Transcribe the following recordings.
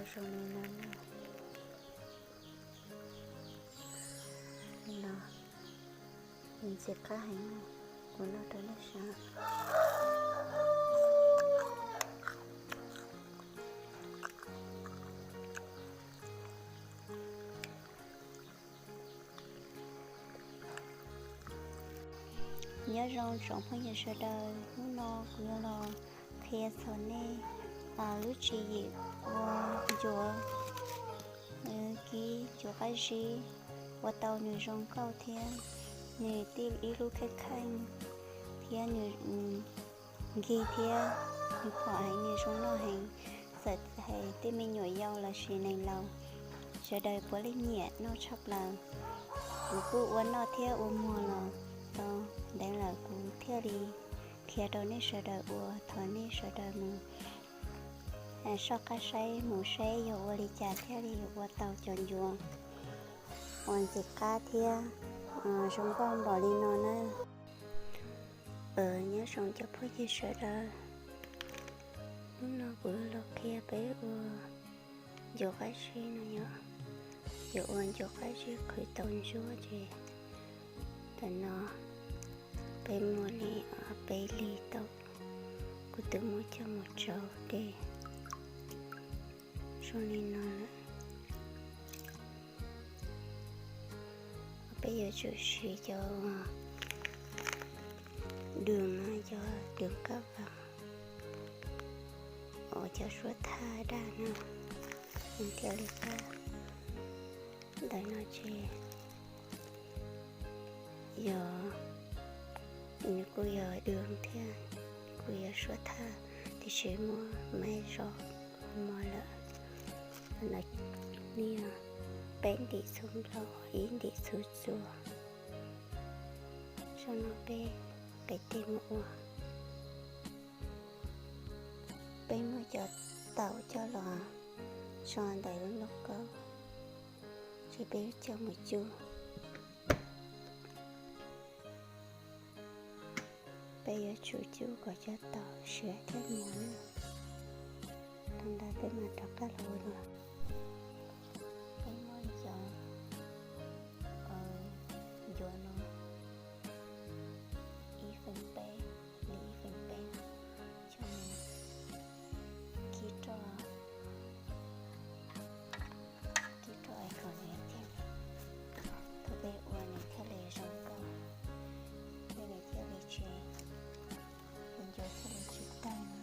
Zoo li no, li no, ntxim qab heev, kuv noj rau nej saib. Nyob zoo tsoom phooj ywg sawv daws, hnub no kuv yuav los qhia txog nej lub tswv yim ua ncuav, kib ncuav qab zib ua tau nws zoo nkauj thiab nws tij ib lub kheej kheej thiab nws nkig thiab nws phom heev, nws zoo noj heev. Txawm hais tej me nyuam yaus los sis neeg laus, sawv daws puav leej nyiam noj tshaj plaws. Kuv kuj ua noj thiab ua muag los tau ntev lawm, kuv thiaj li qhia rau nej sawv daws ua. Thov nej sawv daws mus soj qab saib, mus saib yog ua li cas thiaj li ua tau cov ncuav uas ntxim qab thiab zoo nkauj npaum li no na. Nyob zoo cov phooj ywg sawv daws, hnub no kuv los qhia peb ua ncuav qab zib no yom. Yuav ua ncuav qab zib qhwv tau ntsuab ces ntawm no peb muab li peb lig tau, kuv twb muab coj mus tsau dej zoo li no lawm. Peb yuav tsum siv cov dwg no, cov dwg kab vas uas cov suab thaj daj no, nws thiaj li qab. Ntawm no ces yog, nws kuj yog dwg thiab kuj yog suab thaj, tiam sis muab maib zog mos lawm. Nws yog peb ntim txhuv nplaum, ib ntim txhuv txuas. Saum no peb, peb tej mus ua, peb muab cov taum coj los tso ntawm lub lauj kaub, ces peb coj mus cub. Peb yuav tsum cub kom cov taum siav thiab mos na. Thaum ntawd peb mam rov qab los ua dua. Peb muab li cov ncuav no ib feem peb, li ib feem peb, coj mus kib roj, kib roj kom nws thiaj, thaum peb ua nws thiaj li zoo nkauj, thiab nws thiaj li tsis, ncuav thiaj li tsis tawg no.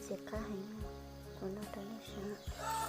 Tiv qab heev, kuv noj rau nej saib.